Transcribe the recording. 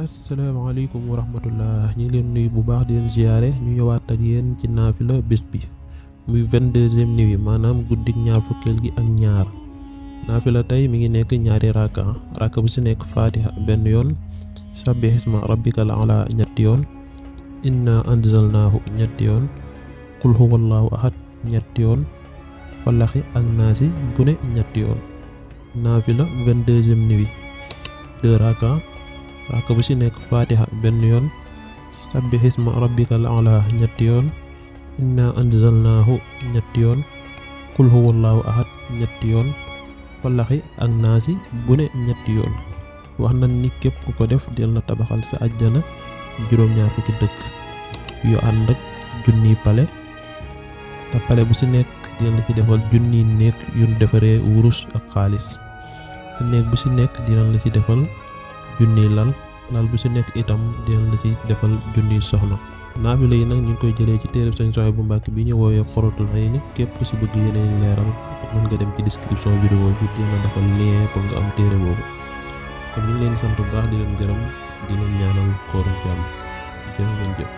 asalaamaaleykum wa rahmatullah ñu ngi leen nuyu bu baax di leen ziyaare ñu ñëwaat ak yéen ci naafila bés bi muy 22e nuit maanaam guddik ñaar fukkeel gi ak ñaar naafila tey mi ngi nekk ñaari raka bu ci nekk fatiha benn yoon sabbih isma rabbikal a'la ñetti yoon inna anzalnaahu ñetti yoon qul huwallahu ahad ñetti yoon falaxi ak naasi bu ne ñetti yoon naafila 22e nuit 2 raka bu ci nekk fatiha benn yoon sabbih isma rabbikal a'la ñetti yoon inna anzalnaahu ñetti yoon qul huwallahu ahad ñetti yoon falaxi ak naasi bu ne ñetti yoon wax nañ ni képp ku ko def dina la tabaxal sa àjjana juróom-ñaar fukki dëkk yu ànd ak junniy pale te pale bu ci nekk dina la ci defal junniy néeg yu defaree wurus ak xaalis te néeg bu ci nekk dina la ci defal junniy lal bu ci nekk itam dina la ci defal junniy soxna naafila yi nag ñu ngi koy jëlee ci téereb Sëriñ Suhaybu Mbàkke bi ñu woowee Xuratul Ayni képp ku ci bëgg yeneen leeral mën nga dem ci description vidéo bi dina defal lien pour nga am téere boobu kon ñu ngi leen di sant bu baax di leen gërëm di leen ñaanal kooru jàmm jërë ngeen jëf